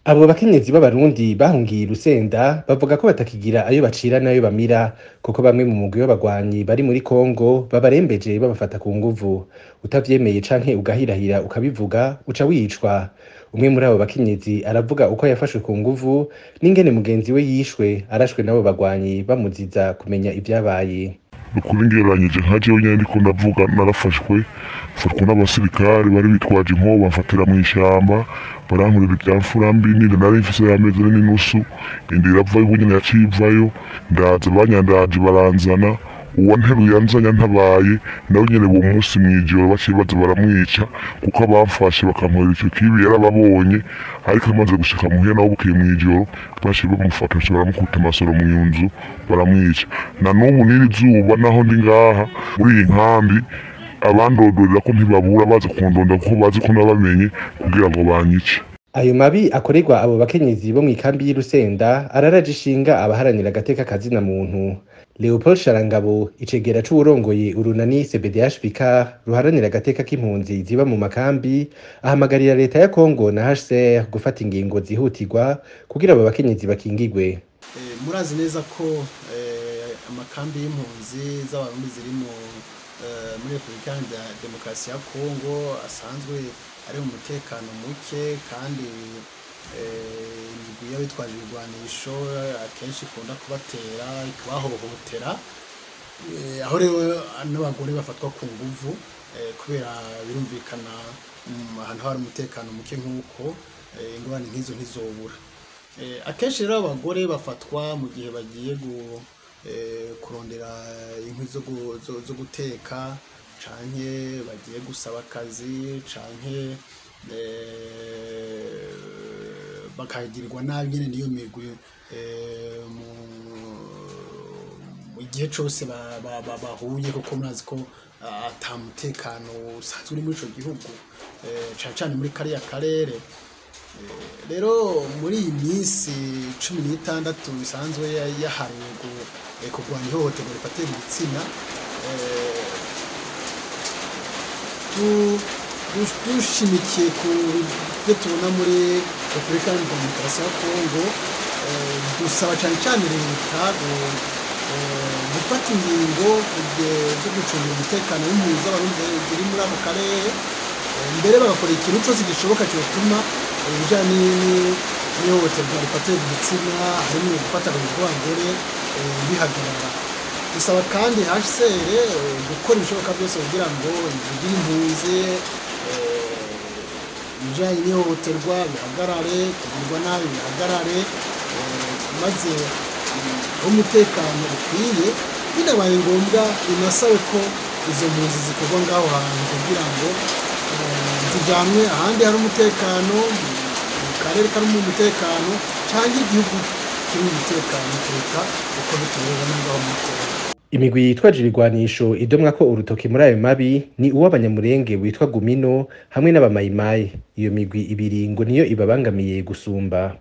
Abo bakenyezi b'Abarundi bahungiye i Lusenda bavuga ko batakigira ayo bacira n'ayo bamira, kuko bamwe mu mugwi w'abagwanyi bari muri Kongo babarembeje babafata ku nguvu. Utavyemeye canke ugahirahira ukabivuga, uca wicwa. Umwe muri abo bakenyezi aravuga uko yafashwe ku nguvu n'ingene mugenzi we yishwe arashwe n'abo bagwanyi bamuziza kumenya ivyabaye. Nukuri ngereranyije nka jewe nyene ndiko ndavuga, narafashwe, mfatwa n'abasirikare bari bitwaje inkoho, bamfatira mw'ishamba, barankorera ivya mfura mbi. N'inda nari mfise y'amezi ane n'inusu, inda iravayo, ubu nyene yaciye ivayo. Ndaza banyandaje, baranzana, uwanteruye anzanye antabaye nawe nyene uwo munsi mw'ijoro baciye baza baramwica, kuko abamfashe bakankorera ico kibi yarababonye. Ariko amaze gushika muhira nawe bukeye mw'ijoro, baciye bamufata, baca baramukubita amasoro mu nzu, baramwica. Na n'ubu n'iri zuba, naho ndi ngaha muri iyi nkambi, abandodorera ko ntibabura baza kundonda, kuko bazi ko nabamenye, kugira ngo banyice. Ayo mabi akorerwa abo bakenyezi bo mw'ikambi y'i Lusenda araraje ishinga abaharanira agateka kazina muntu. Leopold Sharangabo, icegera c'uwurongoye urunani CBDH Vicar ruharanira agateka k'impunzi ziba mu makambi, ahamagarira leta ya Kongo na HCR gufata ingingo zihutirwa kugira abo bakenyezi bakingigwe. Murazi neza ko amakambi y'impunzi z'Abarundi ziri muri Repubulika Iharanira Demokarasi ya Kongo asanzwe ari mu mutekano muke, kandi imigwi y'abitwaje ibigwanisho akenshi ikunda kubatera, ikabahohotera, aho rero n'abagore bafatwa ku nguvu, kubera birumvikana, ahantu hari umutekano muke nk'uko, ingorane nk'izo ntizobura. Akenshi rero abagore bafatwa mu gihe bagiye kurondera inkwi zo guteka, canke bagiye gusaba akazi, canke bakagirirwa nabi nyene n'iyo migwi mu gihe cose bahuye, kuko murazi ko ata mutekano usanzwe uri muri ico gihugu, cane cane muri kariya karere. Rero muri iyi minsi 16 isanzwe yahariwe kurwanya ihohoterwa rifatiye ku gitsina, dushimikiye ku byo tubona muri Repubulika Iharanira Demokarasi ya Kongo, dusaba cane cane leta gufata ingingo zo gucungira umutekano w'impunzi z'Abarundi ziri muri ako karere, mbere bagakora ikintu cose gishoboka cyotuma ibijanye n'ihohoterwa rifatiye ku gitsina, harimo gufata ku nguvu abagore, bihagarara. Dusaba kandi HCR gukora ibishoboka byose kugira ngo ivugire impunzi, ibijanye n'ihohoterwa bihagarare, kugirwa nabi bihagarare, maze aho umutekano ukwiye, binabaye ngombwa inasabe ko izo mpunzi zikorwa ngaho hantu kugira ngo zijanwe ahandi hari umutekano, mu karere karimo umutekano canke igihugu kirimo umutekano kuruta uko bitubona ngaho muri Kongo. Imigwi yitwaje ibigwanisho idomwa ko urutoki muri ayo mabi ni uw'Abanyamurenge witwa Gumino hamwe n'Abamayimayi. Iyo migwi ibiri ngo niyo ibabangamiye gusumba.